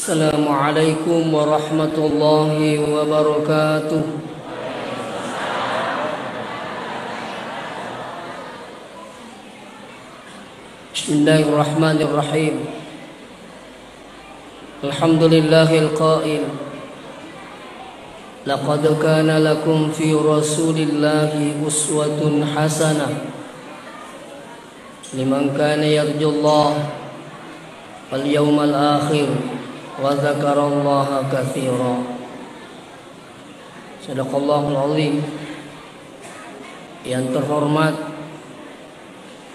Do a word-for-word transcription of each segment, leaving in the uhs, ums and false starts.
السلام عليكم ورحمة الله وبركاته. بسم الله الرحمن الرحيم. الحمد لله القائل: لقد كان لكم في رسول الله أسوة حسنة لمن كان يرجو الله واليوم الآخر وذكر الله كثيرا. صدق الله العظيم. Yang terhormat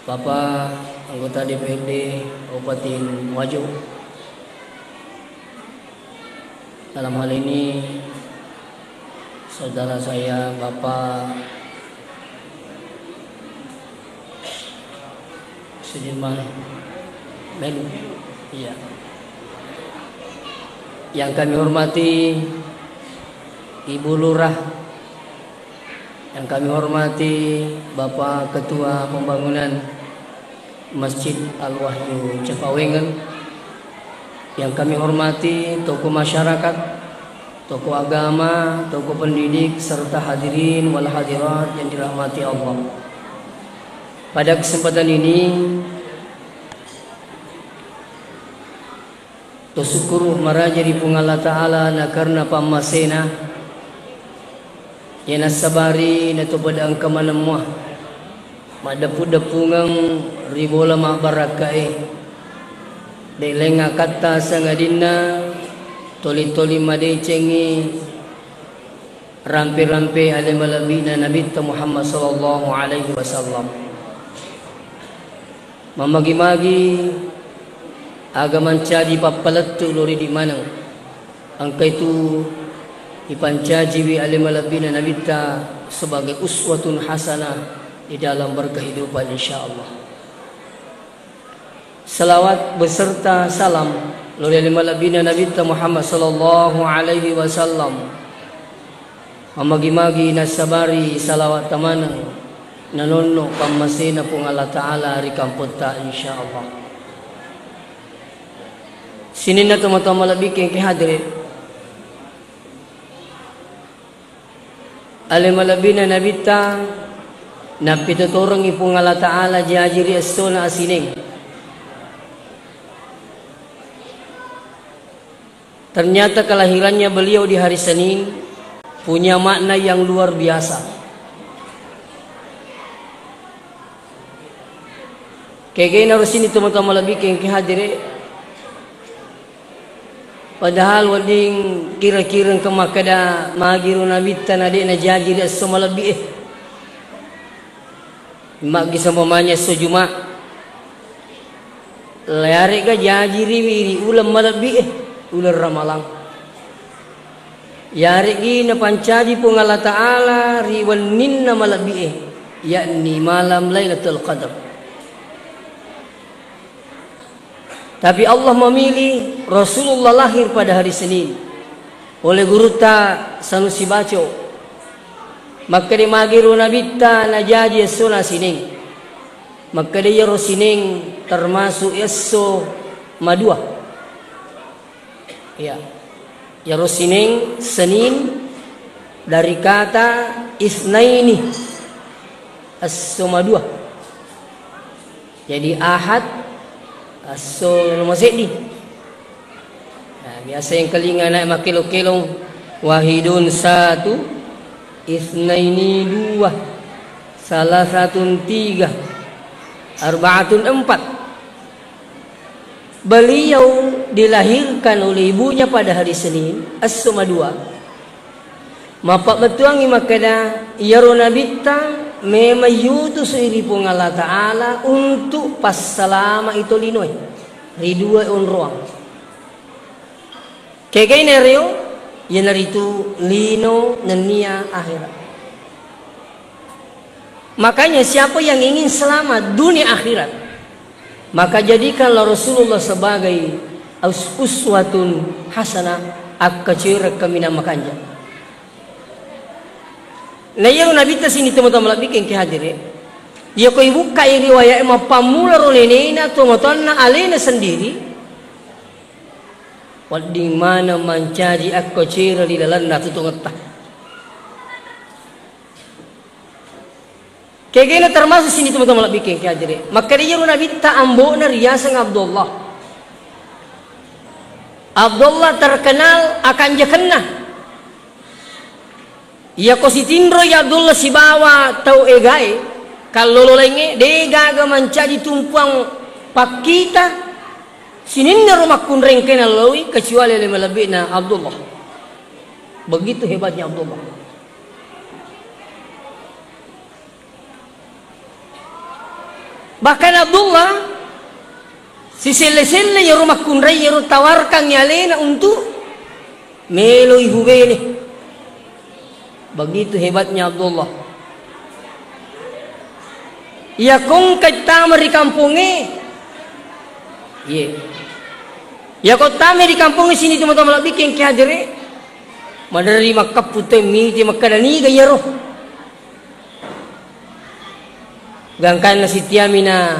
Bapak Anggota D P R D Kabupaten Wajo, dalam hal ini saudara saya Bapak Sudirman Melu. Iya. Yang kami hormati Ibu Lurah, yang kami hormati Bapak Ketua Pembangunan Masjid Al-Wahyu Cepawengen, yang kami hormati tokoh masyarakat, tokoh agama, tokoh pendidik, serta hadirin wal hadirat yang dirahmati Allah. Pada kesempatan ini, Tosukkuru maraja ri Puang Allah Ta'ala na karena pammasena, iya nassabari natopada engka maneng mua maddeppu-deppungeng ri bola mabbarakkae. De' laing akatta sangadinna toli-toli madecengngi rampe-rampe ale malebbi'na Nabitta Muhammad sallallahu alaihi wasallam. Mammagi-magi aga mancaji pappalettu lao ri idi maneng. Engka itu ipancajiwi ale malebbi'na Nabitta sebagai uswatun hasanah di dalam berkehidupan, insyaallah. Salawat beserta salam lao ri ale malebbi'na Nabitta Muhammad sallallahu alaihi wasallam. Mammagi-magi nassabari salawat tamaneng nanonno pammasena Puang Allah Ta'ala ri kampotta, insyaallah. Sininna tomatoa malebbi engkae hadere, ale malebbi'na Nabitta nappitotorengngi Puang Allah Ta'ala jaji ri essona asineng. Ternyata kelahirannya beliau di hari Senin punya makna yang luar biasa. Kegainaro sini tomatoa malebbi engkae hadere, padahal wedding kira-kira engka makkeda magiro Nabitta na de' najaji ri esso malebbi e. Maggi seumpamanya esso Juma', yaregga jaji riwi ri uleng malebbi e, uleng Ramalang. Yareggi napancaji Puang Allah Ta'ala ri wenninna malebbi e, yakni malam Lailatul Qadar. Tapi Allah memilih Rasulullah lahir pada hari Senin oleh gurutta Sanusi Baco. Makkeda magiro Nabitta najaji essona Sineng. Makkeda iyaro Sineng termasuk esso madua. Ya. Iyaro Sineng, Senin, dari kata isnaini, esso madua. Jadi Ahad, esso nomor seddi. Nah, biasa engkalinga naik makkelong-kelong, wahidun satu, isnaini dua, salasatun tiga, arbaatun empat. Beliau dilahirkan oleh ibunya pada hari Senin, esso madua. Mappabettuangngi makkeda, iyaro Nabitta memang yutusui ri Puang Allah Ta'ala untuk passalama'i tolinoe ri dua onroang. Kegainna rio, iyanaritu lino nennia akhirat. Makanya siapa yang ingin selamat dunia akhirat, maka jadikanlah Rasulullah sebagai us-, uswatun hasanah, akkacoereng kaminang makanja. Na iyaro Nabitta sini tomatoa malebbi engkae hadere, iyako ibukkai riwayat mappammula ro nenena tomatoanna alena sendiri, Wedding maneng mancaji akko cera ri lalenna tutungetta. Kegena termasuk sini teman-teman lebbi kengke hadirin. Makkeda iyaro nabitta ambo'na riaseng Abdullah. Abdullah terkenal akan jakenna. Iyako sitinroi Abdullah sibawa tau egae, kallolo laingnge, de gaga mancaji tumpuang pakkita, sininna ro makkunrai engkae nalloi, kecuali ale malebbi'na Abdullah. Begitu hebatnya Abdullah. Bahkan Abdullah, siselle-selle iyaro makkunrai iyaro tawarkangngi alena untuk meloi hubene. Begitu hebatnya Abdullah. Iyako engka tama ri kampongnge, iye. Iyako tama ri kampongnge sini teman-teman lebbi kengke hadere, maderri makkappu te miti makkeda niga iyaro. Gangkanna Sitiamina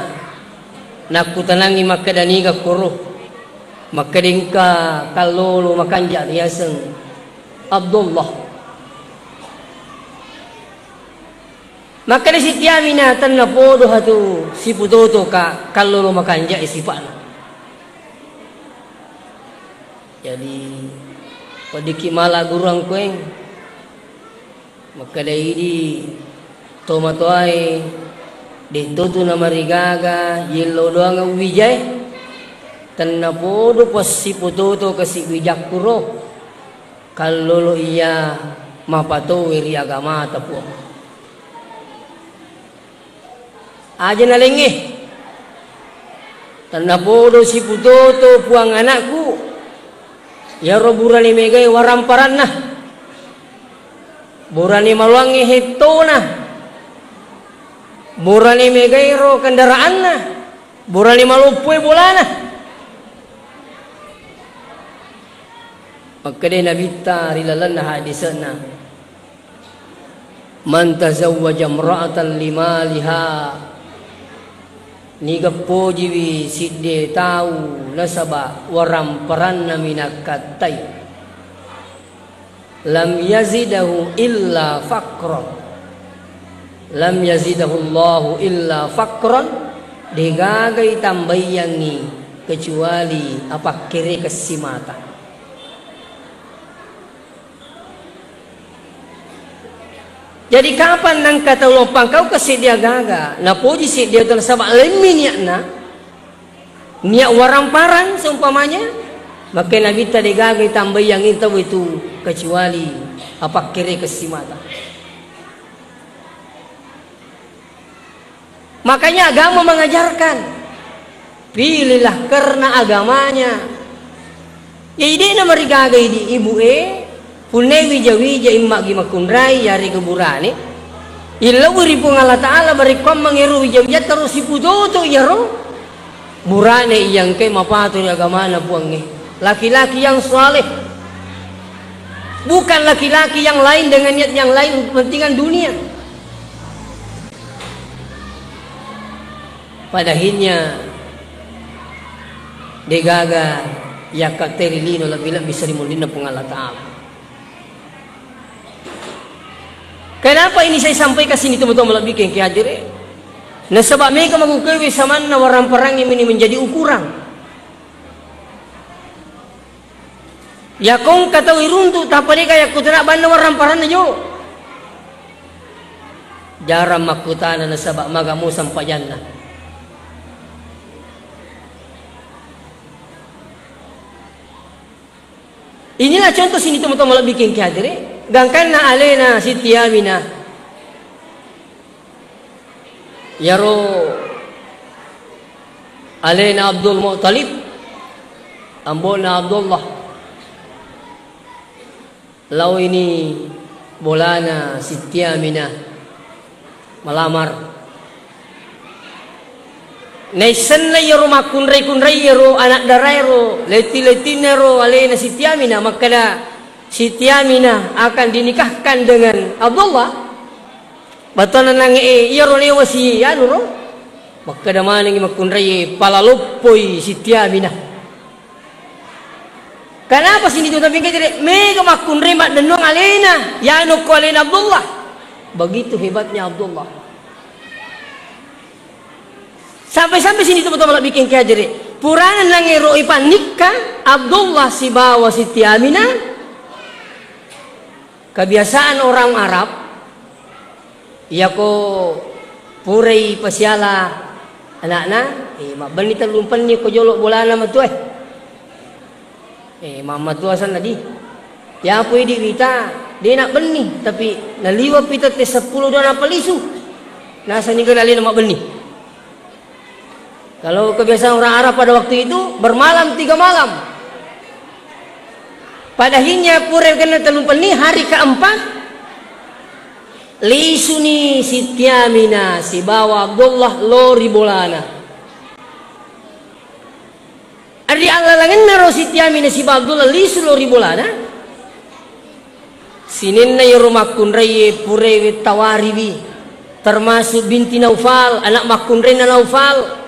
nakkutanangngi makkeda niga koro, makkeda engka kallolo makanja riaseng Abdullah. Makkeda Sitiamina tenna podo hatu siputoto ka kallolo makanja sipa'na. Jadi, weddikki mala guru angkoeng. Makkeda idi tomatoae, de totu namarigaga yello doang uwijae, tenna podo passipototo kasi wijakkuro, kallolo iya mapatowe ri agamata Puang. Aja nalengnge. Tennapodo siputoto Puang anakku. Iyaro burane megae waramparanna. Burane maloangnge hettona. Burane megae ro kendaraanna. Burane maloppoe bolana. Makkedai Nabitta ri lalenna hadise'na, "Man tazawwaja imra'atan limaliha," niga pojiwi sidde tau nasaba waramparanna minakkattai, "lam yazidahu illa faqran." Lam yazidahullahu illa faqran, degaga itambaiyangngi kecuali apakkerekeng simata. Jadi kapan nangka tau lompang kau ke seddi agaga, napoji seddi tau nasaba lemmi niatna, niat waramparang seumpamanya, maka Nabitta degaga itambaiyangngi tau itu kecuali apakkerekeng simata. Makanya agama mengajarkan, pilihlah karena agamanya. Jadi de'na marigaga idi ibu e, punnai wija-wija immagi makunrai yarega burane, illauwi ri Puang Allah Ta'ala barekkuammang ero wija-wija terus siputoto iyaro burane iya engkae mapato ri agamana Puangnge. Laki-laki yang saleh. Bukan laki-laki yang lain dengan niat yang lain untuk kepentingan dunia. Pada akhirnya, degaga yakkatteri lino lebbi-lebbi seri munrinna Puang Allah Ta'ala. Kenapa ini saya sampaikan sini teman-teman lebbi kengke hadire? Nasaba mega magukewe samanna waramparangnge meni menjadi ukuran. Yakko engka tau iruntu, tappa de'ka yakkutana banna waramparanna jo. Jarang makkutana nasaba magamo sempajanna. Inilah contoh sini teman-teman lebbi kengke hadire. Gangkanna alena Siti Aminah. Iyaro alena Abdul Muttalib, ambo'na Abdullah, laoini bolana Siti Aminah malamar. Naissenna iyaro makkunrai-kunrai iyaro anak daraero, letti-lettinna ro alena Siti Aminah makkeda, Siti Aminah akan dinikahkan dengan Abdullah. Batana nange e, iyaro lewa si anu ro. Makkeda manengi makkunrai e, pala loppoi Siti Aminah. Kenapa sini tu tapi kejere? Mega makkunrai maddennuang alena. Ya nokko alena Abdullah. Begitu hebatnya Abdullah. Sampai-sampai sini tu betul bikin kejere. Purana nangero ipannikka Abdullah sibawa Siti Aminah. Kebiasaan orang Arab, iyako purai pasiala anakna, eh, mabbenni tellumpenni ko jolo bolana matuae. Eh, mammatua sanna di. Yapo idi wita, de nabbenni, tapi naliwa pi tette seppulo dua napalisu. Nasani gana lena mabbenni. Kalau kebiasaan orang Arab pada waktu itu, bermalam tiga malam. Pada akhirnya, pura kena tellumpenni, hari keempat, lisuni Siti Aminah sibawa Abdullah lao ri bolana. Ri allalengenna ro Siti Aminah sibawa Abdullah lisu lao ri bolana. Sininna iyaro makkunraie purae wettawariwi, termasuk binti Naufal, anak makkunrainna Naufal.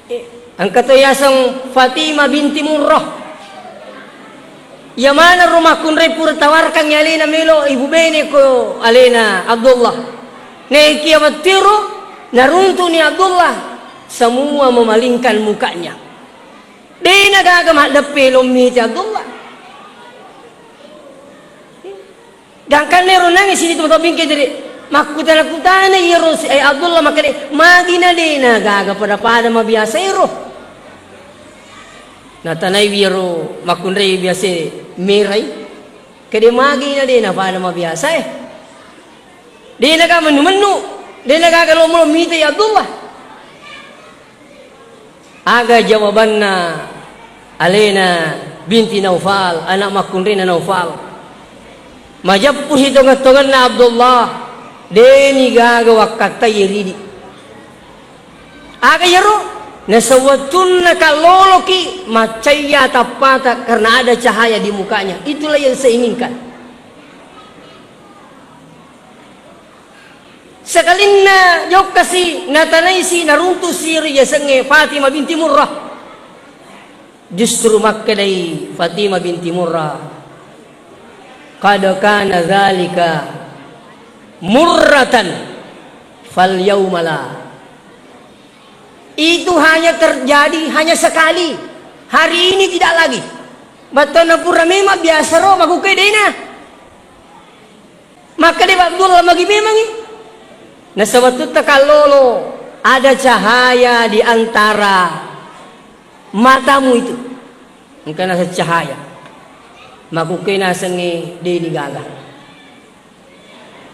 Eh, engka to yaseng Fatimah binti Murrah. Iya maneng ro makkunrai pura tawarkangngi alena melo ibu bene ko alena Abdullah. Nekia wettiro naruntuni Abdullah, semua memalingkan mukanya. De nagaga maddeppe lo mite Abdullah. Gangkanna ero nangnge sini to bingke jadi makkutana-kutana iyaro si, eh, Abdullah makkeda, "Magi na de nagaga pada-pada mabiasa ero?" Natanaiwi iyaro makkunrai biasa merai. Kede magi na de na pada mabiasa e. De nagaga mennu-mennu, de nagaga lo melo mite ya Abdullah. Aga jawabanna alena binti Naufal, anak makkunrainna Naufal. Majeppu sitongeng-tongenna Abdullah, deni gaga wakkattai ridi. Aga iyaro? Nasewwettunna kalloloki maccayya tappata karena ada cahaya di mukanya. Itulah yang saya inginkan. Sekalinna jokkasi, natanaisi, naruntusi ri yasengnge Fatimah binti Murrah. Justru makkedai Fatimah binti Murrah, "Qad kana dzalika murratan fal yauma la." Itu hanya terjadi hanya sekali. Hari ini tidak lagi. Battona pura memang biasa ro makuke dena. Makkeda Abdullah, "Magi memangngi?" Nasaba tutta kallolo, ada cahaya di antara matamu itu. Engka naseng cahaya. Makuke nasengnge deni gaga.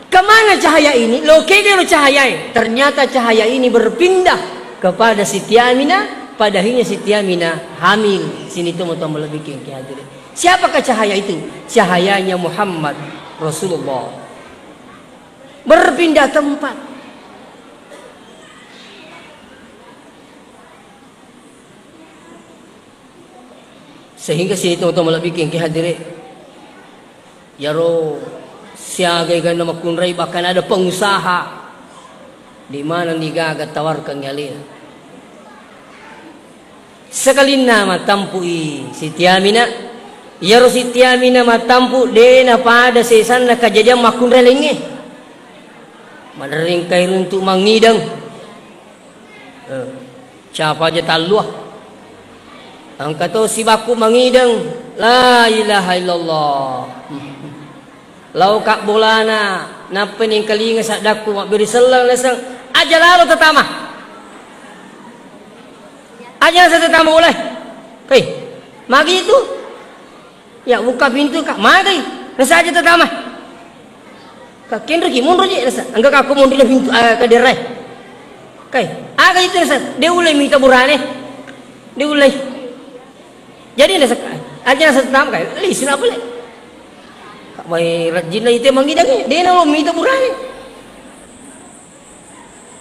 Kemana cahaya ini? Lo kegero cahayae. Ternyata cahaya ini berpindah kepada Siti Aminah. Pada akhirnya Siti Aminah hamil. Sini tu mau tambah lebih kengke hadirin. Siapakah cahaya itu? Cahayanya Muhammad Rasulullah. Berpindah tempat. Sehingga sini teman-teman lebih kengke hadirin. Yaro siaga-, eganna makkunrai, bahkan ada pengusaha di mana nigaga tawarkan alena. Sekalinna mattampu'i Siti Aminah, iyaro Siti Aminah mattampu de napada sesanna kajadian makkunrai laingnge. Maderring kairuntu mangideng. Eh, siapa aja tallua. Engka to sibakku mangideng, la ilaha illallah. Lao ka bolana, nappa nengkalinga saddakku mabbere selleng naseng, aja lalo tatama. Aja naseng tatama boleh. Hei, magi itu? Ya, buka pintu ka, magai. Rasa aja tatama. Ka kenro ki, monro je, rasa. Engka ka aku monro pintu, eh, ka derai. Kai, aga itu rasa. De ulai mita burane. De ulai. Jadi rasa, aja rasa tatama kai. Lisi na boleh. Ka mai rajin na ite mangidang e. De na lo mita burane.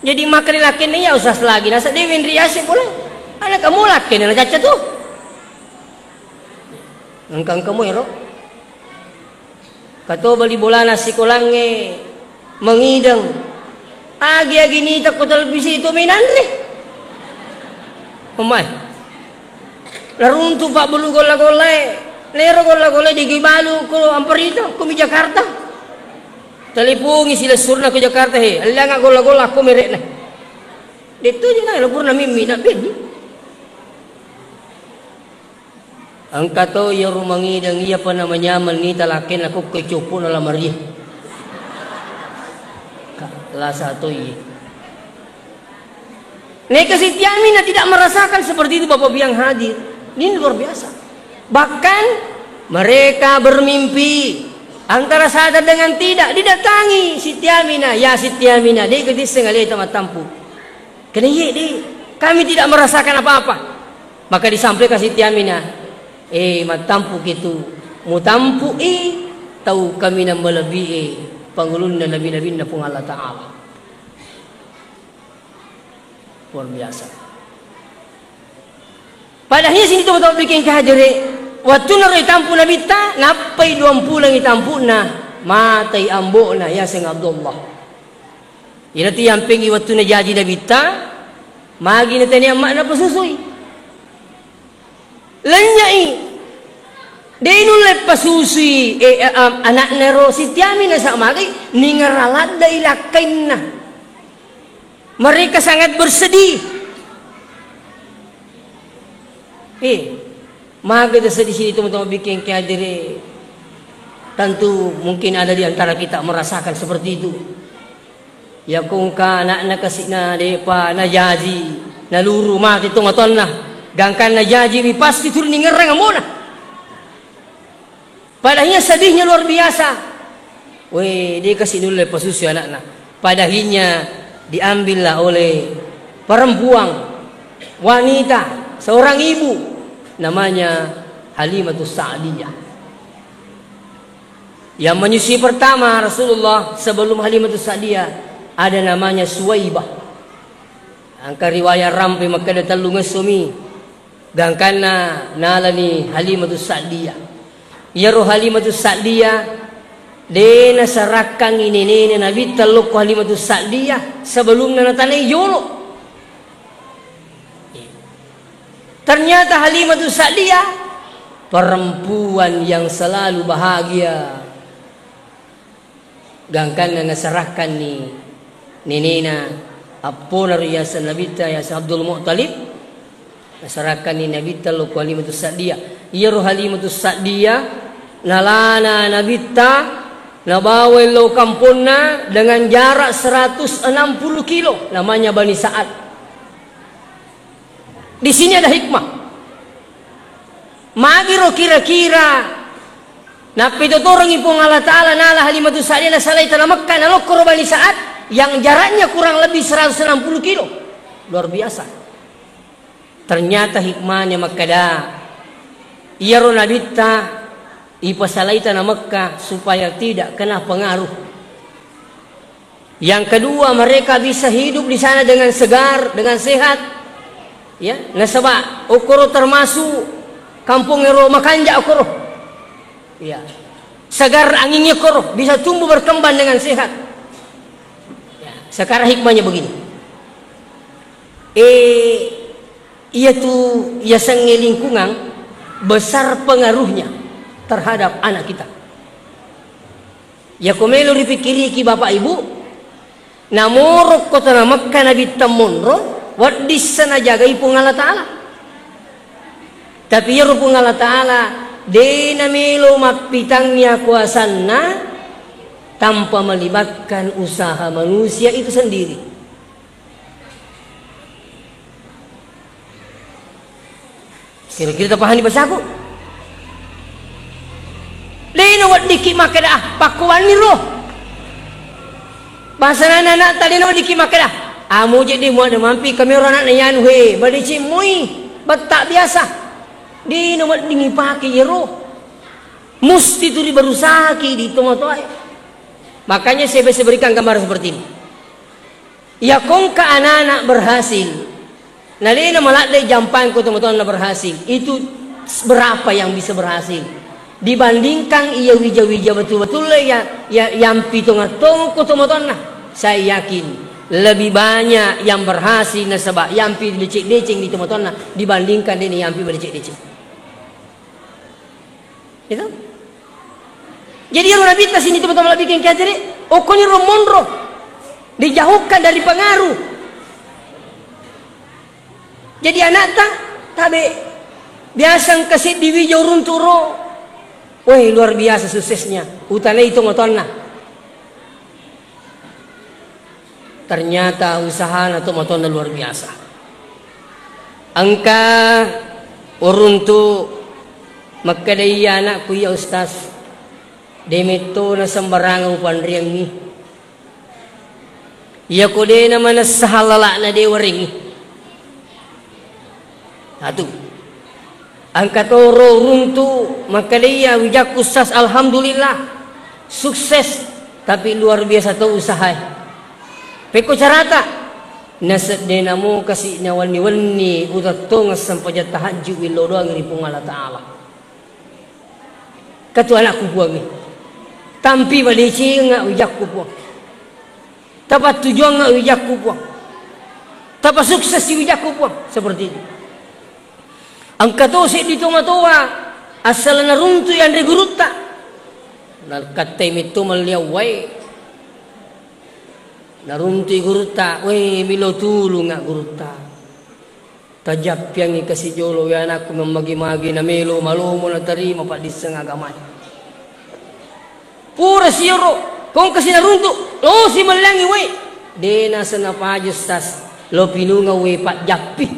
Jadi makkeda lakkenna iya usah lagi, nasa de wenri yase pole. Ana kamu lakkenna na cacca tu. Engka-engka mu ero. Kato bali bolana sikolangnge mangideng. Agi-agi nita ko televisi itu menanre. Omai. Naruntu pabbulu golla-gollae. Nero golla-gollae digibalu ko Amparita, ko mi Jakarta. Talepongi silessurna ko Jakarta, "He, ellanga golla-golla ko merekna." Detto je na, purna mimmi na benni. Engka to iya rumangideng iya pa namanyameng ni talakkenna kokko coppo'na lamarie. Ka-, lasa to iye. Neka Siti Aminah tidak merasakan seperti itu, Bapak Ibu yang hadir. Ini luar biasa. Bahkan mereka bermimpi antara sadar dengan tidak, didatangi Siti Aminah, "Ya Siti Aminah, de' ketisseng aleta mattampu." Kena iye, de', kami tidak merasakan apa-apa. Maka disampaikan Siti Aminah, "Eh, mattampuki tu, mutampu'i tau kaminang malebbi'e pangulunna nabi-nabinna Puang Allah Ta'ala." Luar biasa. Padahal sini tu betul bikin kehajere. Wattunna ro itampu Nabitta, nappai duang pulang itampu'na, matai ambo'na, yaseng Abdullah. Ina tu yampengi wattunna jaji Nabitta, magi natania amma'na pasusui. Lennya'i. De' nulle pasusui, eh, eh, am-, ana'na ro Siti Aminah, nasaba magai ningara laddai lakkainna. Mereka sangat bersedih. Eh, maga sedih sini teman-teman bikin kehadiri. Tentu mungkin ada di antara kita merasakan seperti itu. Iya ko engka ana'na kasi'na de'pa najaji, naluru mate tomatoanna. Gangkanna jajiwi pasti tuli ningerrang ammona. Padahal sedihnya luar biasa. Weh, de' kasi nulle pasusui ana'na. Padahinya diambillah oleh perempuan, wanita, seorang ibu, namanya Halimatus Sa'diyah. Yang menyusui pertama Rasulullah sebelum Halimatus Sa'diyah ada namanya Suwaibah. Engka riwayat rampe makkeda tellungessomi gangkanna nalani Halimatus Sa'diyah. Iyaro Halimatus Sa'diyah de' nasarakkangngi nenena Nabitta lokko Halimatus Sa'diyah sebelumna natanai jolo. Ternyata Halimatus Sa'diyah perempuan yang selalu bahagia. Gangkanna nasarakkanni nenena, appona ro yaseng Nabitta, yaseng Abdul Muttalib, nasarakkanni Nabitta lokko Halimatus Sa'diyah. Iyaro Halimatus Sa'diyah nalana Nabitta, nabawai lao kamponna dengan jarak seratus enam puluh kilo, namanya Bani Sa'ad. Di sini ada hikmah. Magiro kira-kira nappetotorengngi Puang Allah Ta'ala nala Halimatus Sa'diyah nasalai tana Mekka nalokkoro Bani Sa'ad yang jaraknya kurang lebih seratus enam puluh kilo. Luar biasa. Ternyata hikmahnya makkeda, iyaro Nabitta ipasalai tana Mekka supaya tidak kena pengaruh. Yang kedua, mereka bisa hidup di sana dengan segar, dengan sehat. Ya, nasaba okkoro termasuk kampung ero makanja okkoro. Ya. Segar anginnya okkoro, bisa tumbuh berkembang dengan sehat. Ya, sekarang hikmahnya begini. Eh, iya tu, iya sengnge lingkungan besar pengaruhnya terhadap anak kita. Yako melo ripikkiriki Bapak Ibu, namorokko tana Mekka Nabitta monro, weddissa najagai Puang Allah Ta'ala. Tapi iyaro Puang Allah Ta'ala de namelo mappitangngi akuasanna tanpa melibatkan usaha manusia itu sendiri. Kira-kira tapahani basaku? Dena weddikki makkeda, ah, pakkuwanni ro. Bahasa nana anak tadi dena weddikki makkeda, ah, muje di muada mampi kami orang anak yanu he, badeceng moi, betta biasa. Dena weddingi pake yero. Musti tu diberusahaki di tomatoae. Makanya saya biasa berikan gambaran seperti ini. Iyako engka anak-anak berhasil, nalena maladde jampang ko tomatoanna berhasil, itu berapa yang bisa berhasil? Dibandingkan iya wija-wija betul-betul ya, ya yampi tonga-tonga ko tomatoanna. Saya yakin lebih banyak yang berhasil nasaba yampi deceng-deceng di tomatoanna dibandingkan dena yampi madeceng-deceng. Itu. Jadi ero Nabitta sini teman-teman lebih kengkatiri, okoni ro monro. Dijauhkan dari pengaruh. Jadi anakta tabe biasa engka seddi wija uruntu ro. Weh, luar biasa suksesnya. Utanai itu ngotonna. Ternyata usahana to matonna luar biasa. Engka uruntu makkeda iya anakku, iya Ustaz, de metto na sembarangan upanriangngi. Iyako de na manessa halala'na de warengngi. Satu. Engka toro uruntu makkeda iya wijakku Ustaz, alhamdulillah. Sukses, tapi luar biasa to usahae. Pekko carata? Nasedde namo kasi nawenni-wenni utettongeng sempajang tahajju willo doang ri Puang Allah Ta'ala. Katu anakku Puangnge. Tampi madecenga wijakku Puang. Tapattujuangnga wijakku Puang. Tapasuksesi wijakku Puang. Seperti itu. Engka to seddi tomatoa assaleng naruntu yanre gurutta. Nakattai metto melli awwae. Naruntui gurutta, "We, milo tulunga gurutta. Tajappiangngi kasi jolo, we anakku mammagi-magi, namelo malomo natarima paddisseng agamae." Pura siyoro, kongkasi naruntu, losi melliangngi wae. De naseng napaja Ustaz, lo pinunga wae pajjappi.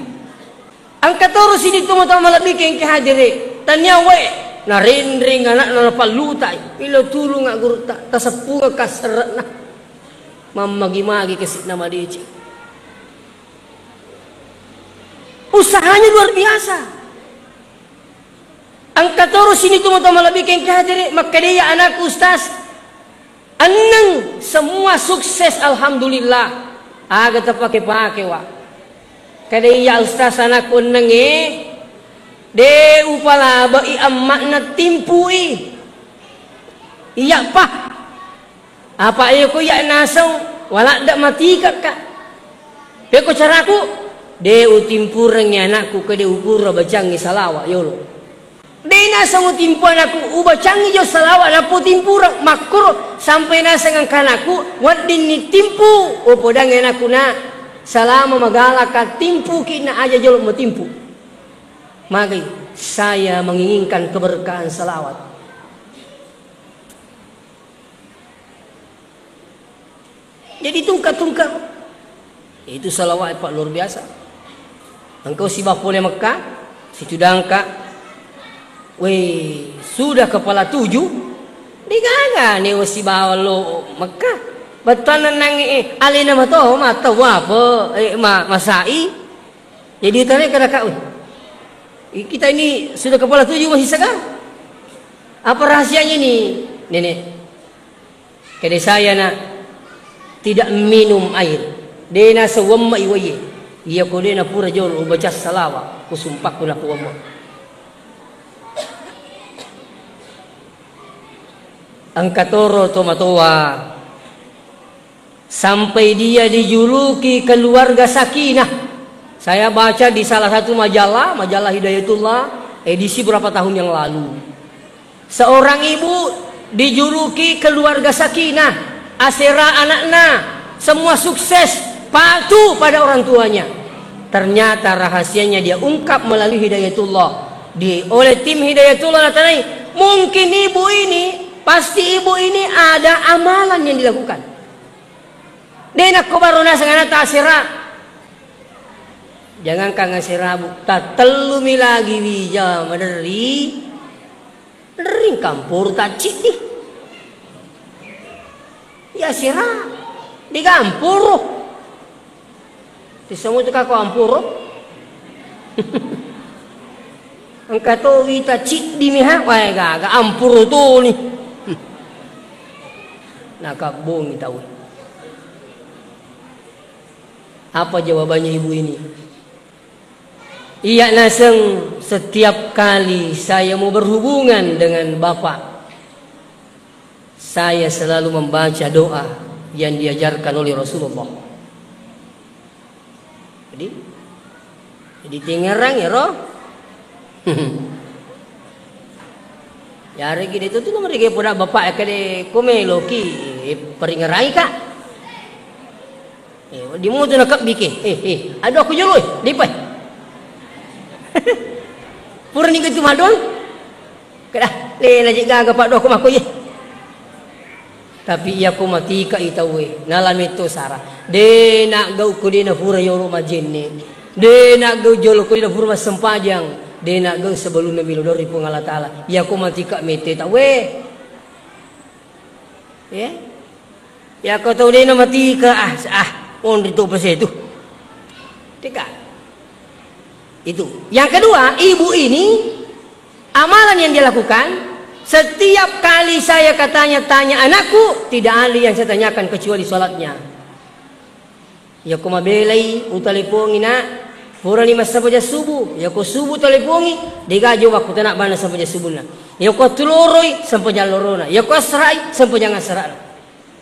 Engka toro sini tomatoa malebbi kengke hadere, tania wae, narenreng anakna napallutai. Milo tulunga gurutta, taseppungekka serre'na. Mammagi-magi kasi'na madeceng. Usahanya luar biasa. Engka toro sini tomatoa malebbi kengke hadere, makkedai anakku Ustaz, enneng semua sukses, alhamdulillah. Aga tapake-pake wa. Kedai iya Ustaz anakku enneng e, de upalabe'i emma'na timpui. Iya pa. Apa iya ko iya naseng, waladde matikekka. Pekko caraku, de utimpurengngi anakku, ke de upura bacangngi salawa yolo. De naseng utimpu anakku, ubacangngi jo salawa, nappo timpureng, makkuro, sampai naseng engka anakku, weddinni timpu, upodangngi anakku na, salama magalaka timpuki na aja jolo matimpu. Magai, saya menginginkan keberkahan salawat. Jadi tungka-tungka. Itu salawat, Pak, luar biasa. Engkau siba pole Mekah, situdangka. Weh, sudah kepala tujuh. Digaga nih sibawa lo Mekah. Betul nang eh, alena mato, mata apa? Eh, ma, masai. Jadi utane kada kau. Kita ini sudah kepala tujuh masih segar. Apa rahasianya ini, Nenek? Kede saya na tidak minum air. De naseng wemma iwaye. Iya ko de napura jolo ubaca salawa, kusumpakku na kuwemma. Engka toro tomatoa sampai dia dijuluki keluarga Sakinah. Saya baca di salah satu majalah, majalah Hidayatullah, edisi berapa tahun yang lalu. Seorang ibu dijuluki keluarga Sakinah, asera anakna, semua sukses, patuh pada orang tuanya. Ternyata rahasianya dia ungkap melalui Hidayatullah. Di, oleh tim Hidayatullah natanai, mungkin ibu ini, pasti ibu ini ada amalan yang dilakukan. De nakko baro naseng anakta asera. Jangankan asera, Bu, tatellumi lagi wija maderri. Ring kampuru tacciddi. Ya sira digampuru. Tisamu tu kako ampuru. Engka to wita ciddi miha, wae gaga ampuru toni. Nakabbongi tau. Apa jawabannya ibu ini? Iya naseng, setiap kali saya mau berhubungan dengan bapak, saya selalu membaca doa yang diajarkan oleh Rasulullah. Jadi, jadi tingerang ya, roh? Yaregi de' tu, tu nomor ge poda bapak e kede ko meloki, eh, peringerai ka. Eh, di mutu na kebbike. Eh, eh, aduh aku jolo, eh, dipai. Pura ni gitu madon. Kada, le, na je gaga pak doku mako ye. Tapi iya ko matika i tauwe, nala metto sara. De' na gau ko de' na pura yolo majenne. De' na gau jolo ko de' na pura massempajang. De' na gau sebelumna melo doang ri Puang Allah Ta'ala. Iya ko matika mette tauwe. Ya. Iya ko tau de' na matika, ah, ah, onri to pese tu. Teka. Itu. Yang kedua, ibu ini, amalan yang dia lakukan, setiap kali saya katanya-tanya anakku, tidak ada yang saya tanyakan kecuali sholatnya. Iya ko mabelai, utalepongi na, purani massempajang subuh. Iya ko subuh utalepongi, de' gaga jolo makkutana bana sempajang subuhna. Iya ko tuloroi, sempajang lorona. Iya ko asrai, sempajang asrana.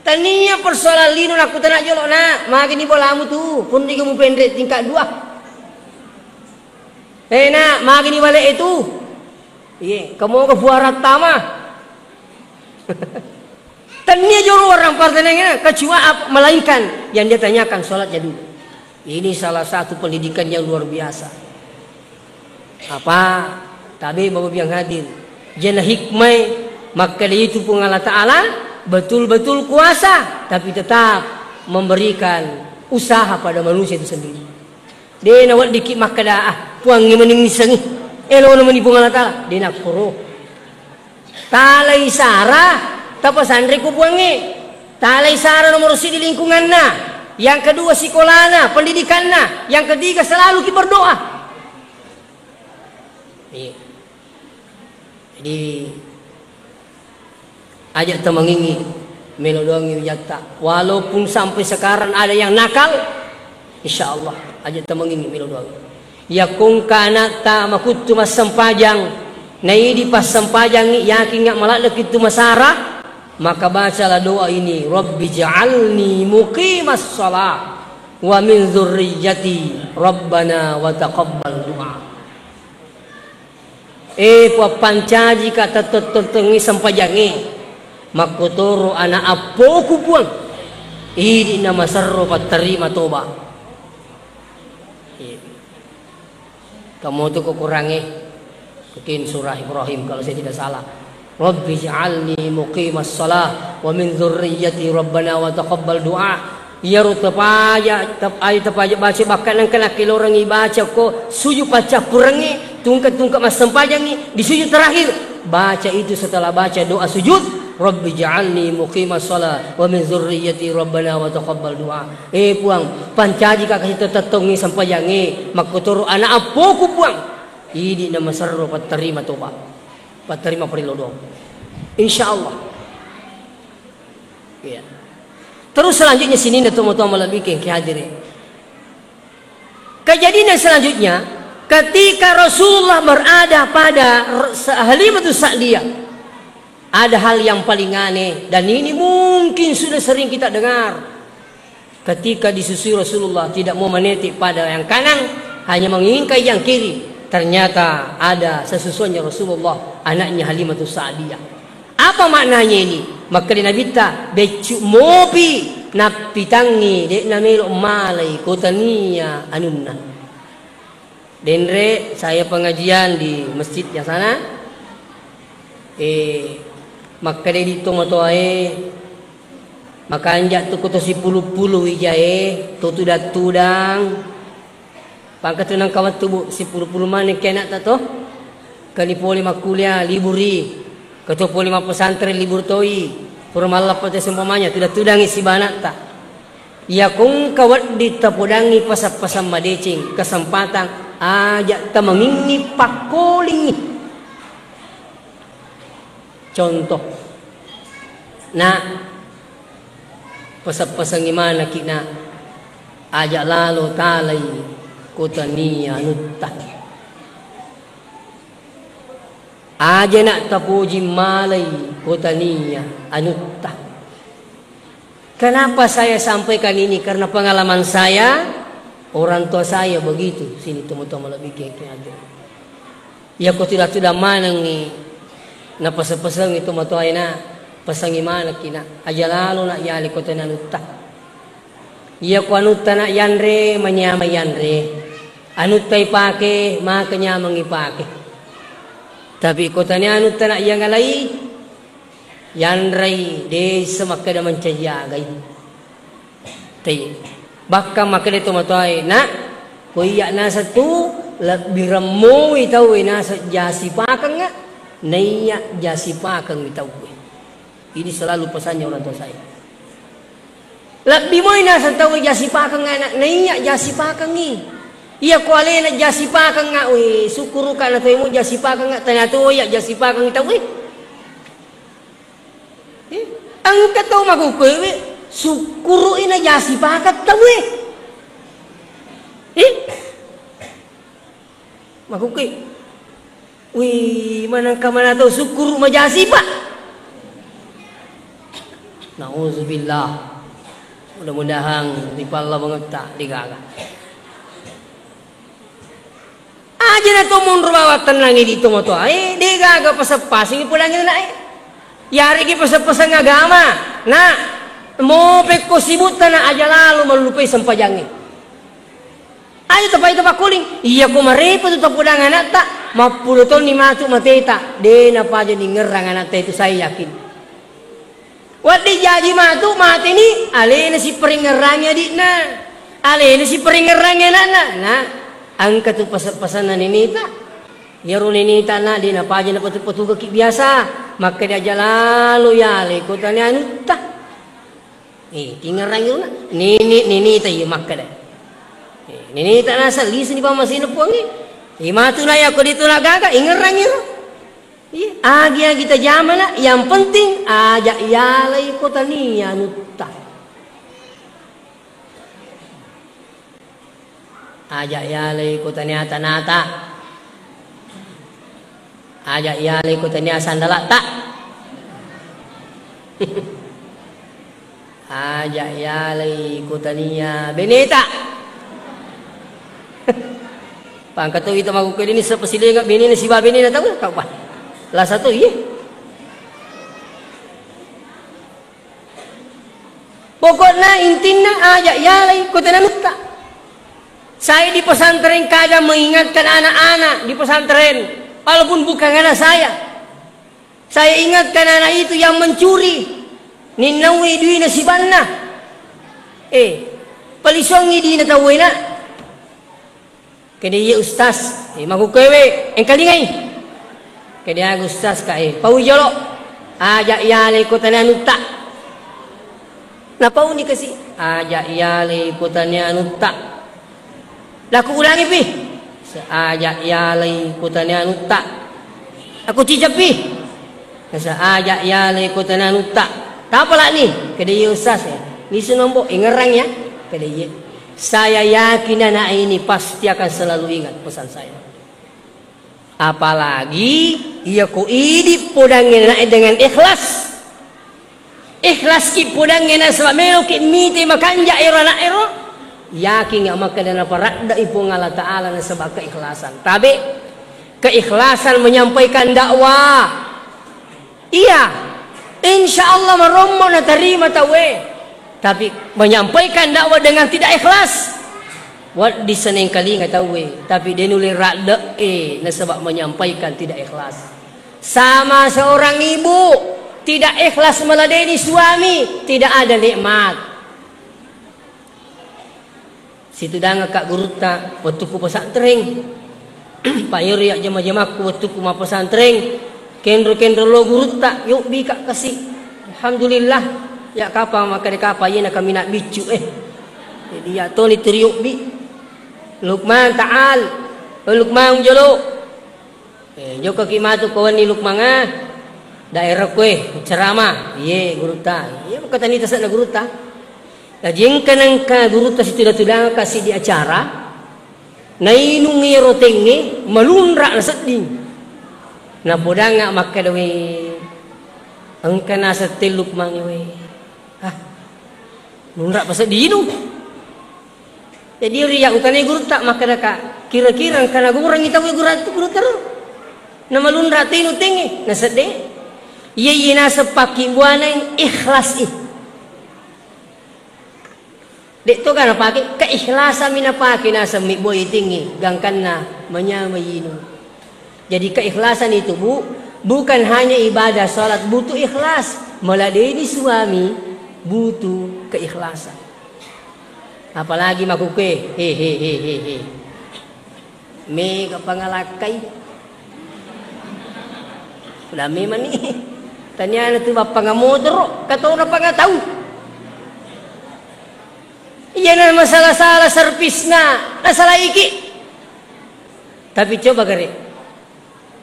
Tania persoalan lino nakkutana jolo, na, magini bolamu tu, pun diga mupenre tingkat dua. Eh, na, magini bale itu. Iye, kamoga puara tama. Tania jolo orang partanengna, kecuali ap-, melainkan yang dia tanyakan sholatnya dulu. Ini salah satu pendidikan yang luar biasa. Apa? Tabe Bapak yang hadir. Jana hikmai, maka itu Puang Allah Ta'ala betul-betul kuasa, tapi tetap memberikan usaha pada manusia itu sendiri. De' naweddikki makkeda, ah, Puangnge mani missengngi. Elona mani Puang Allah Ta'ala. De' nakkoro. Talai sara, tapasanre ku Puangnge. Talai sara nomor siji lingkunganna. Yang kedua sikolana, pendidikanna. Yang ketiga selalu ki berdoa. Iya. Jadi, aja' tamangingi melo doangi wijatta. Walaupun sampai sekarang ada yang nakal, insya Allah, aja' tamangingi melo doangi. Iya ko engka ana'ta makuttu massempajang, naidi passempajangngi, yakingnga maladde'ki tu masara, maka bacalah doa ini, Rabbi ja'alni muqimas shalah wa min dzurriyyati, Rabbana wa taqabbal du'a. Eh, Puang, pancajika tettong-tettongngi sempajangnge. Makkotoro ana' appoku, Puang. Idi'na maserro pattarima toba. Iya. Kamu tu kekurangnge. Mungkin surah Ibrahim kalau saya tidak salah. Rabbi ja'alni muqimas shalah wa min dzurriyyati rabbana wa taqabbal du'a. Iyaro tapaja, tap-, ayo tapaja baca bakka nengka nakkelorengngi baca ko sujud paccappurengngi, tungke-tungke massempajangngi, di sujud terakhir. Baca itu setelah baca doa sujud, Rabbi ja'alni muqimas shalah wa min dzurriyyati rabbana wa taqabbal du'a. Eh Puang, pancajika kasi tettongngi sempajangnge, makkotoro ana' appoku Puang. Idi'na maserro pattarima toba. Pattarima parello doang. Insya Allah. Iya. Terus selanjutnya sininna tomatoa malebbi engkae hadire. Kejadian yang selanjutnya, ketika Rasulullah berada pada R-, Sa-, Halimatus Sa'diyah, ada hal yang paling aneh dan ini mungkin sudah sering kita dengar. Ketika disusui Rasulullah tidak mau meniti pada yang kanan, hanya menginginkan yang kiri. Ternyata ada sesusuannya Rasulullah, anaknya Halimatus Sa'diyah. Apa maknanya ini? Makkeda Nabitta, beccu mopi nappitangngi, de'na melo malai ko tania anunna. Denre, saya pengajian di masjid yang sana. Eh, makkeda idi tomatoae, makanja tu ko to sipulu-pulu ijae, to tudang-tudang. Pangka tu nengka wettu, Bu, sipulu-pulu maneng ki ana'ta to. Kani pole makkuliah, liburi. Keto pole mappesantren, libur toi. Pura mallappa te seumpamanya, tudang-tudangi siba ana'ta. Iya ko engka wedding tapodangngi pasang-pasang madeceng, kesempatan, aja' tamangingngi pakkolingngi. Contoh, Nak, pasa-pasangi manaki, Nak, aja' lalo talai ko tania anutta. Aja' nak tapoji malai ko tania anutta. Kenapa saya sampaikan ini? Karena pengalaman saya, orang tua saya begitu. Sini teman-teman lebih keke aja. Iya ko tudang-tudang manengngi Napaseng-pasengngi tomatoae, na, pasengngi manekki, na, aja lalo, na, yale kotani anutta. Iyako anutta, na, yanre, manyameng yanre. Anutta ipake, maka nyameng ipake. Tapi kotani anutta, na, yangalai, yanrei, desa makkeda mancaji agai. Tayyib. Bahkan makkeda tomatoae, "Nak, ko iyya naseng tu, lebbi remmoi tauwe naseng jasipakengnga, naiya jasipakengngi tauwe." Ini selalu pesannya orang tua saya. Lebbi moi naseng tauwe jasipakengnga, nak, naiya jasipakengngi. Iya ko alena jasipakengnga, weh, sukkuruka na tauwe mo jasipakengnga, tania to iya jasipakengngi tauwe. Eh, engka tau makkukkuewe, sukkuru'i najasipakeng tauwe. Eh? Makkukkue. Wih, manengka mana tau sukkuru' majasipa'. Nauzubillah. Mudah-mudahan ripallawangetta degaga. Aja na to monro bawang tennangngi idi' tomatoae, degaga paseng-pasengngi podangngi ana'e. Yareggi paseng-paseng agama, na, mo pekko sibutta, na, aja lalo mallupai sempajangnge. Aja tapai tapakkuling, iyako marepa tu tapodang ana'ta, mappulo taunni matu mateta, de' napaja ningngerrang ana'ta itu, saya yakin. Wedding jaji matu mateni, alena siparingngerangngi adi'na, alena siparingngerangngi ana'na. Na, engka tu pase-, pasenna neneta. Iyaro neneta, na, de' napaja napatu-patugaki biasa. Makkeda aja lalo yale ko tania anutta. Eh, tingngerangngi ro, na. Nene, neneta iya makkeda. Eh, neneta naseng lisuni pammasena Puangnge. Eh, matu na yako de' to na gaga, ingngerangngi ro. Iya, agi-agi tajamana, yang penting aja yalai ko tania anutta. Aja yalai ko tania tanata. Aja yalai ko tania sandalata. Aja yalai ko tania beneta. Pangka to ita makkukkuewe ni sepasilenga benena siba benena tau, tau pa. Lasa to iye. Pokokna intinna aja yalai ko tania anutta. Saya di pesantren kadang mengingatkan anak-anak di pesantren, walaupun bukan anak saya. Saya ingatkan anak itu yang mencuri, ninnaui duina sibanna. Eh, palisongi dina tauwena. Kede iye ustaz, eh, makkukkuewe, engkalingai. Kede aga ustaz ka, eh, pau jolo. Aja yalai ko tania anutta. Napauni kasi, aja yalai ko tania anutta. Laku ulangi pi. Sa-, aja yalai ko tania anutta. Aku cicappi. Nasa aja yalai ko tania anutta. Tapalani, kede iye ustaz, eh. Lisu nombo, ingngerang ya. Kede iye. Saya yakin anak ini pasti akan selalu ingat pesan saya. Apalagi iyako idi' podangngi ana'e dengan ikhlas. Ikhlaski podangngi ana'e nasaba' meloki mite makanja' ero ana'ero. Yakin makkeda naparadde'i Puang Allah Ta'ala nasaba' keikhlasan. Tabe', keikhlasan menyampaikan dakwah. Iya, insya Allah marommo natarima tauwe. Tapi menyampaikan dakwah dengan tidak ikhlas. Wedding senengkalinga tauwe, tapi de' nulle radde'e nasaba' menyampaikan tidak ikhlas. Sama seorang ibu tidak ikhlas meladeni suami, tidak ada nikmat. Situdangekka gurutta wettukku pesantren. Pak, iyaro iya' jama-jamakku wettukku mappesantreng, kenro-kenro lo gurutta, yobbika kasi. Alhamdulillah, iya' kapang makkeda kapang, iyena kaminang biccu, eh. Jadi iya' toni tu riyobbi. Lukman, ta'al. Oh, Lukman, jolo. Eh, jokkaki matu ko wenni Lukmanga, daerah koe, ceramah. Iye, gurutta. Iye, makkatani tase'na gurutta. Jaji engka nengka gurutta situda-tudangekka siddi acara, nainung iyaro tengnge, malunra' nasedding. Napodangnga makkeda, "We, engka naseng te Lukmangnge, we. Ah, lunra' pasedding inung." Jadi ri iya' utanai gurutta, makkedaka, "Kira-kira engka nagorengngi tauwe gurutta ro? Namalunra' te inung tengnge?" Nasedde. Iya, iya naseng pakkibbuaneng ikhlas i. De'toga napake, keikhlasan mi napake naseng mibbo itingngi, gangkanna manyameng inu. Jadi keikhlasan itu, Bu, bukan hanya ibadah salat butuh ikhlas, maladeni suami butuh keikhlasan. Apalagi makkukue, he, he, he, he, he. Mega pangalakkai. Udah memang nih. Taniana tu bappanga motoro, katona panga tau. Iya na masalah-salah servisna, nasalaiki. Tapi coba gare,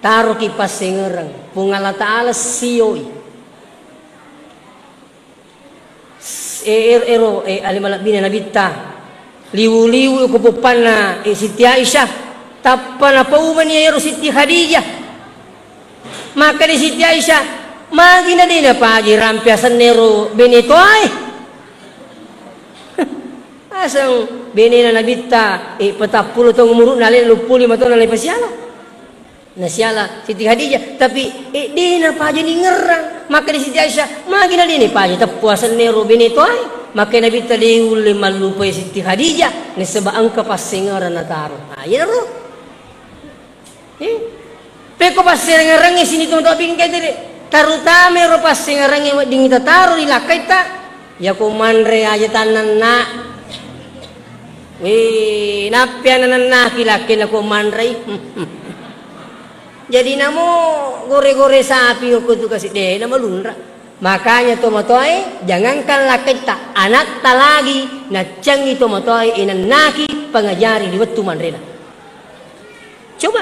taroki passengereng, Puang Allah Ta'ala sioi. Eh, er-, ero, eh, ale malebbina Nabitta. Liwu-liwu ko poppanna, eh, Siti Aisyah. Tappa napaumani ero Siti Khadijah. Makkeda Siti Aisyah, "Magi na de napaja rampe asenna ero bene toae?" Aseng benena Nabitta, eh, petappulo taung umuru'na, alena luppulo lima taung nalai pasiala. Nasiala Siti Khadijah, tapi, eh, de napaja ningerrang. Makkeda Siti Aisyah, "Magi na de napaja teppu asenna ero bene toae?" Makkeda Nabitta, "De ulle mallupai Siti Khadijah, nasaba engka passengereng nataro." Ah, iyanaro. Eh? Pekko passengerengnge sini tomatoa bingkai tede. Terutama ero passengerengnge weddingngi tataro ri lakkaitta. Yako manre aja tannanna. Weh, nappi ananannaki lakkainna ko manrei. Jadi namo gore-gore sapi ko tu kasi de namalunra. Makanya tomatoae, jangankan lakkaitta, anatta lagi naccangi tomatoae inannaki pangajari di wettu manrena. Coba.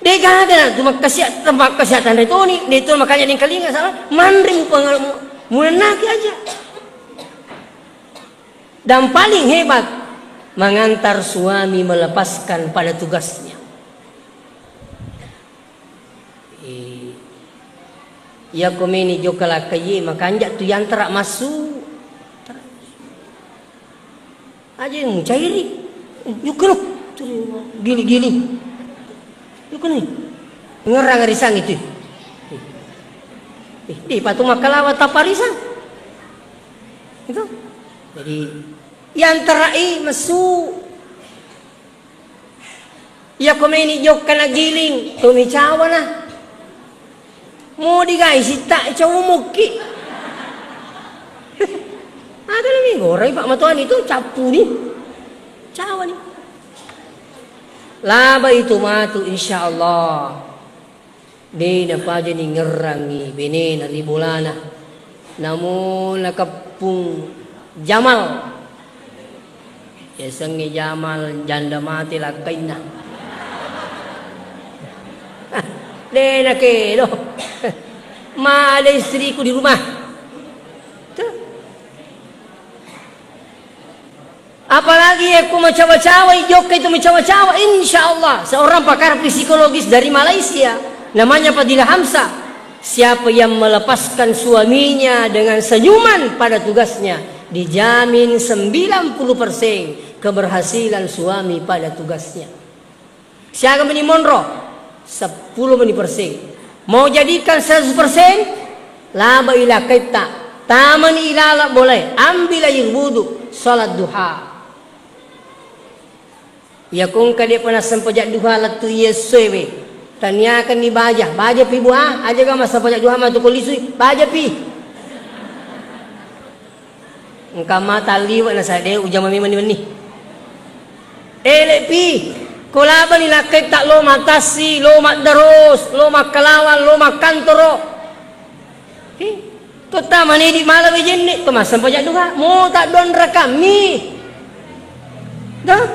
De gaga tu makkasia-, makkasia tanre toni, de tu makanya nengkalinga salah, manre mu pang-, mu-, munannaki aja. Dan paling hebat, mengantar suami melepaskan pada tugasnya. Eh, iya ko meni jokka lakkaie, makanja tu yantara massu. Aja mucairi. Yukkano. Gili-gili. Yukkano. Ngerang risang itu. Eh, di patu makkalawa taparisang. Itu. Jadi, yantara i messu. Iya ko meni jokka nagiling, tomi cawana. Mo digai sitta cawa mukki. Ada lagi gorai Pak Matuani tu cappuni. Cawani. Laba itu matu insyaallah. De napaja ningerrangi benena ri bolana. Namo nakeppung Jamal. Yasengnge Jamal janda mate lakkainna. De nakedo. Ma ada istriku di rumah. Tuh. Apalagi yakko macawa-cawa, ijokka itu macawa-cawa, insya Allah seorang pakar psikologis dari Malaysia, namanya Fadila Hamzah, siapa yang melepaskan suaminya dengan senyuman pada tugasnya, dijamin sembilan puluh persen keberhasilan suami pada tugasnya. Siaga meni monro? Seppulo meni persen. Mau jadikan seratus persen? Labai lakkaitta. Tamani ilala bolae. Ambil air wudu. Salat duha. Iya kongka de'pa nassempajang duha lettu iya essoewe. Taniakanni baja. Baja pi buah. Aja ga massempajang duha matu ko lisui. Baja pi. Engka mata liwe' na sae de' ujama memang ni wenni. Ele'pi, ko labani lakkaitta lo mattassi, lo maddaros, lo makkalawang, lo makkantoro. Hi, totta manedi mala wejenne, to massempajang duha, mo ta' duang raka'mi. Dah.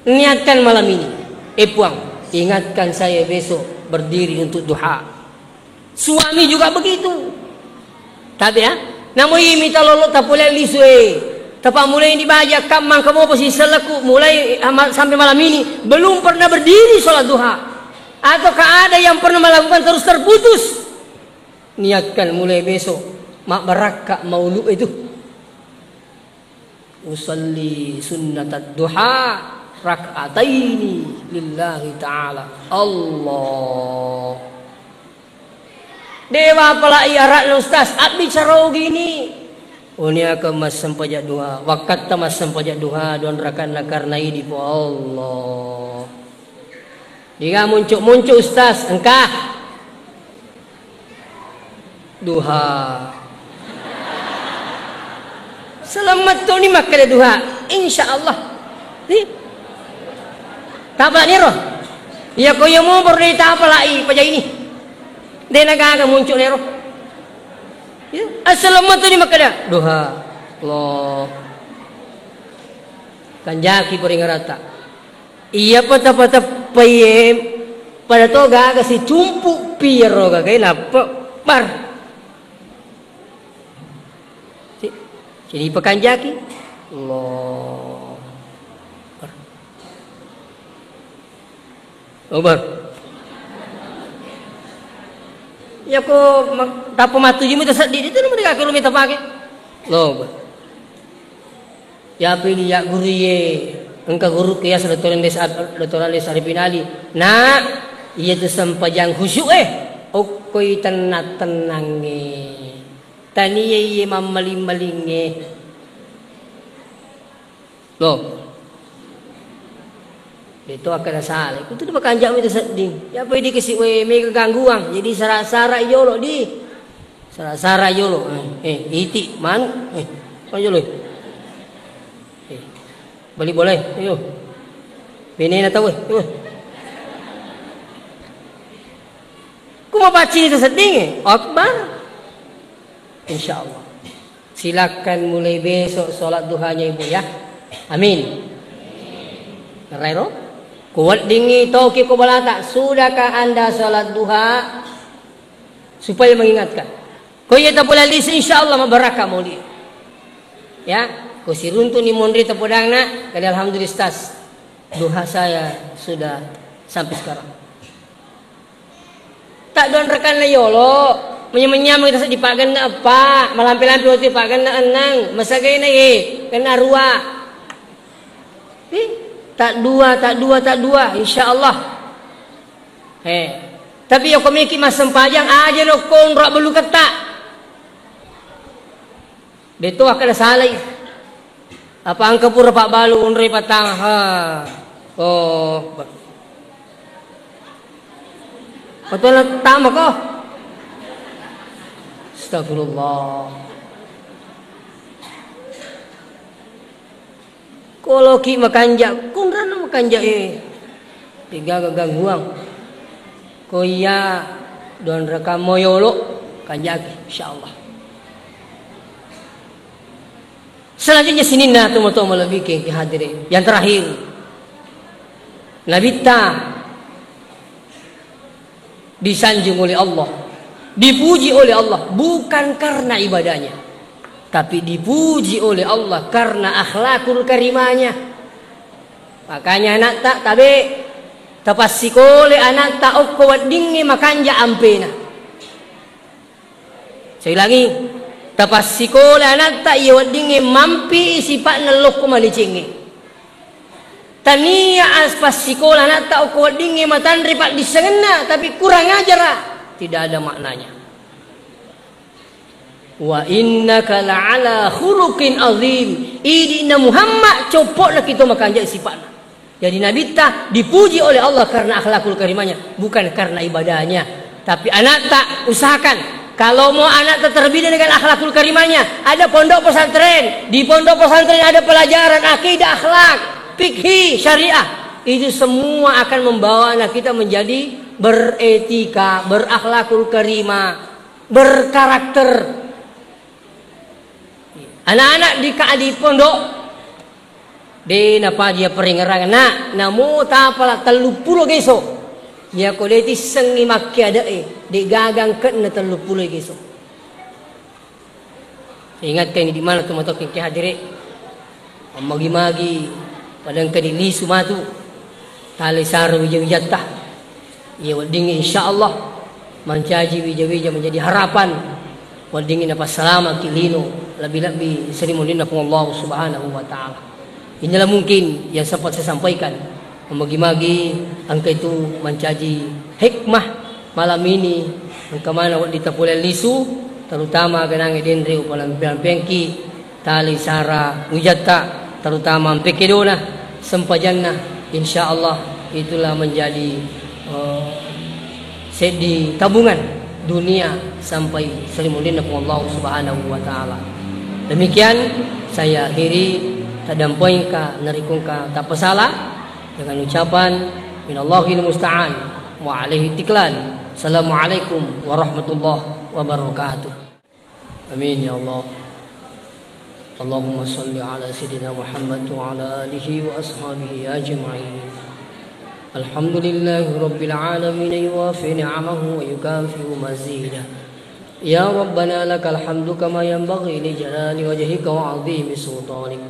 Niatkan malam ini, eh Puang, ingatkan saya besok berdiri untuk duha. Suami juga begitu. Tapi ya, namo imi talolo tapole lisu e. Tapa mulai dibaja kammang kamopo sisselleku mulai ama-, sampai malam ini belum pernah berdiri sholat duha. Ataukah ada yang pernah melakukan terus terputus? Niatkan mulai besok mabbarakka maulu itu. Usalli sunnatad duha rak'ataini lillahi ta'ala. Allah. Dewa apalai ara'na, Ustaz, abbicara ogini. Uniaka massempajang duha, wakkatta massempajang duha, dua rakaatna karena idi, po Allah. Diga muncuk-muncuk, Ustaz, engka. Duha. Selamat tu ni makkeda duha. Insya Allah. Ni. Tapalani ro. Iya ko iya mobor dei tapalai pajaini. De nagaga muncuk nero. Ya, assalamualaikum ni makkeda. Duha. Allah. Kanjaki peringerata. Iya patapa-tapaiye pada to gaga sicumpu pi ero gaga nappa bar. Si, sini pakanjaki. Allah. Akbar. Iya ko ma-, tappa mattuju mita seddi, itu nomor tiga kilo mita pake. Lo, Akbar. Yapi di ya guru ye, engka guru ke ya Doktor Andes, Doktor Andes Arifin Ali. Nak, iya tu sempajang khusyuk eh. Okkoi tenang-tenange. Tania iye mammaling-malinge. Loh. Deto akkeda sala. Kutu makanja' mi tu sedding. Ya apa idi kasi we mega gangguan. Jadi sara-sara yolo di. Sara-sara yolo. Eh, eh, iti manu. Eh, apa yolo? Eh. Bali boleh. Ayo. Benena tau, eh. Ayo. Kuma paccini tu sedding, eh. Akbar. Insya Allah. Silakan mulai besok sholat duhanya ibu ya. Amin. Narairo? Kuweddingngi toki ko balata, sudahkah anda sholat duha? Supaya mengingatkan. Ko iya tapole lisu, insya Allah mabarakka moli. Ya, ko siruntu ni monri tapodangna, kali alhamdulillah, Ustaz. Duha saya sudah sampai sekarang. Tadduang rakanna yolo, menya-menya mita seddi paggenna eppa, malampe-lampe wettu paggenna enneng, masagaina ye, kenna arua. Eh, taddua, taddua, taddua, insya Allah. Eh, tapi yako meki massempajang, aja no konro bellu ketta. Deto akkeda salai. Apa engka pura pabbalu onroi pattama? Ha. Oh. Patona tama ko. Astagfirullah. Koloki makanja, kunrano makanja, eh. Degaga gangguang. Ko iya, duanrakammo yolo, kanjaki, insyaallah. Selanjutnya sininna tomatoa malebbi ki hadiri. Yang terakhir, Nabitta disanjung oleh Allah, dipuji oleh Allah, bukan karena ibadahnya, tapi dipuji oleh Allah karena akhlakul karimahnya. Makanya anatta tabe, tapassikolai anatta okko weddingnge makanja ampena. Saya ulangi, tapassikolai anatta iya weddingnge mampi sipa'na lokko malicengnge. Tania as-, passikola anatta okko weddingnge matanre paddissengenna, tapi kurang ajara, tidak ada maknanya. Wa innaka la'ala khuluqin azim. Idi'na Muhammad, coppo'na kito makanja sipa'na. Jadi Nabitta dipuji oleh Allah karena akhlakul karimahnya, bukan karena ibadahnya. Tapi anatta usahakan, kalau mau anatta terbidik dengan akhlakul karimahnya, ada pondok pesantren. Di pondok pesantren ada pelajaran akidah, akhlak, fikih, syariah. Itu semua akan membawa anak kita menjadi beretika, berakhlakul karimah, berkarakter. Anak-anak di ka-, di pondok, de napaja parengerang, nak, namo tapala telluppulo geso. Yako de tissengi makkeade'e, de gaga engke'na telluppulo geso. Ingatkan di mana tu matoki ke hadire. Magi-magi, pada engka di lisu matu. Tale saro wija-wijatta. Iya weddingnge insyaallah mancaji wija-wija menjadi harapan. Weddingnge napassalamaki lino lebbi-lebbi seri mulinna Puang Allah Subhanahu wa Ta'ala. Inilah mungkin yang sempat saya sampaikan. Magi-magi engka itu mancaji hikmah malam ini. Engka maneng wedding tapole lisu, terutama aganangnge denre upalampe-lampengki, tali sara wijatta, terutama ampe kedona sempajanna, insya Allah itulah menjadi, eh, seddi tabungan dunia sampai salimulinna Puang Allah Subhanahu wa Ta'ala. Demikian saya akhiri, tadampoengka narikungka tapasala dengan ucapan minallahil musta'an wa alaihi tiklan. Assalamualaikum warahmatullahi wabarakatuh. Amin ya Allah. اللهم صل على سيدنا محمد وعلى آله وأصحابه أجمعين. الحمد لله رب العالمين، يوافي نعمه ويكافئ مزيده. يا ربنا لك الحمد كما ينبغي لجلال وجهك وعظيم سلطانك.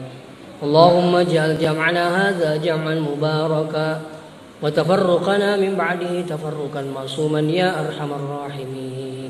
اللهم اجعل جمعنا هذا جمعا مباركا وتفرقنا من بعده تفرقا معصوما يا أرحم الراحمين.